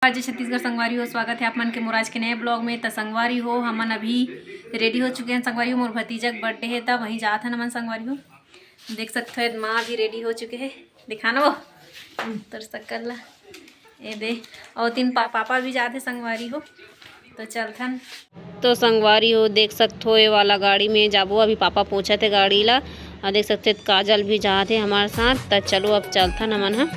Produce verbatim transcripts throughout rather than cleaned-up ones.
जय छत्तीसगढ़ संगवारी हो, स्वागत है आप मन के मोर आज के नए ब्लॉग में। त संगवारी हो, हमन अभी रेडी हो चुके हैं संगवारी हो, मोर भतीजा के बर्थडे है, त वहीं जात हन हमन संगवारी हो। देख सकते हो, माँ भी रेडी हो चुके हैं, दिखाना वो तोर शक्ल ला। ए दे, अउ तीन पा-, पापा भी जात हे संगवारी हो, तो चलथन। तो संगवारी हो, देख सकथो, ये वाला गाड़ी में जाबो। अभी पापा पोंछत हे गाड़ी ला, अउ देख सकथे काजल भी जात हे हमारे साथ। त चलो, अब चलथन हमन ह।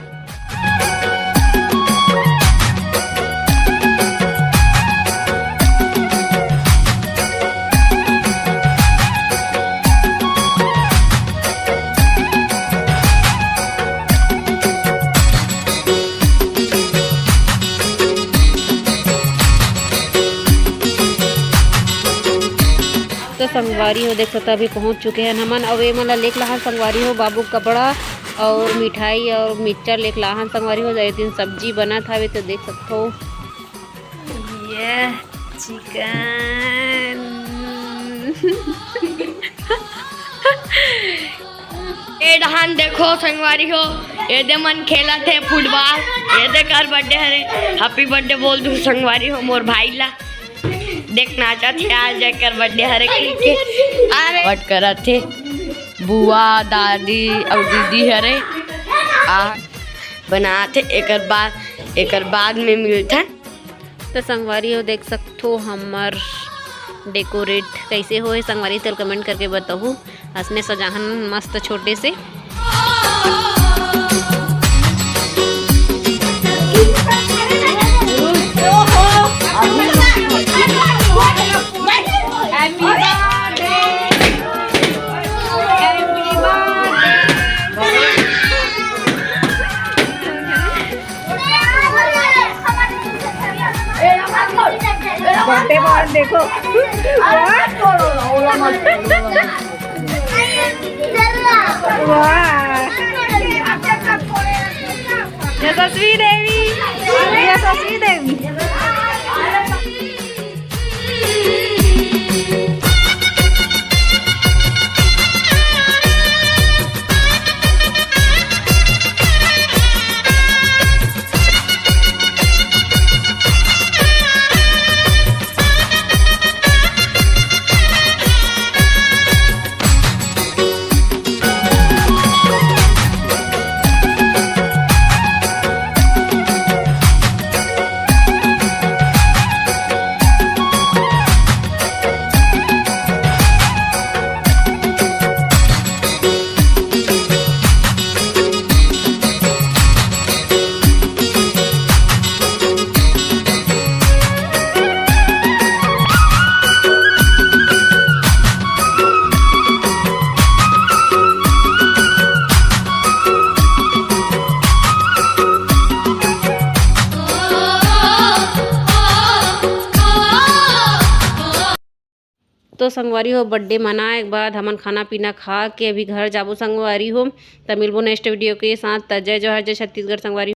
तो संगवारी हो, देख सकता, अभी पहुंच चुके हैं हमन। अउ ये मन ला लेके लाहन संगवारी हो, बाबू के कपड़ा और मिठाई और मिक्सचर लेके लाहन संगवारी हो। ये दिन सब्जी बनत हवे, तो देख सकथो, ये चिकन। ए डहान देखो संगवारी हो, ए दे मन खेलत हे फुटबॉल। ए दे कर बर्थडे हरे, हैप्पी बर्थडे बोल दू संगवारी हो मोर भाई ला। देख नाचत हे, आज एकर बर्थडे हरे कहिके। अरे वट करत हे बुआ, दादी अउ दीदी हरे। आ बनात हे, एकर बाद, एकर बाद में मिलथन। तो संगवारी हो, देख सकथो हमर डेकोरेट कैसे होए संगवारी, तेल कमेंट करके बताहू। असने सजाहन मस्त छोटे से। बर्थडे बॉय देखो। वाह। वाह। यशस्वी देवी, यशस्वी देवी। तो संगवारी हो, बर्थडे मनाए के बाद हमन खाना पीना खा के अभी घर जाबो संगवारी हो। त मिलबो नेक्स्ट वीडियो के साथ। त जय जोहार, जय छत्तीसगढ़ संगवारी।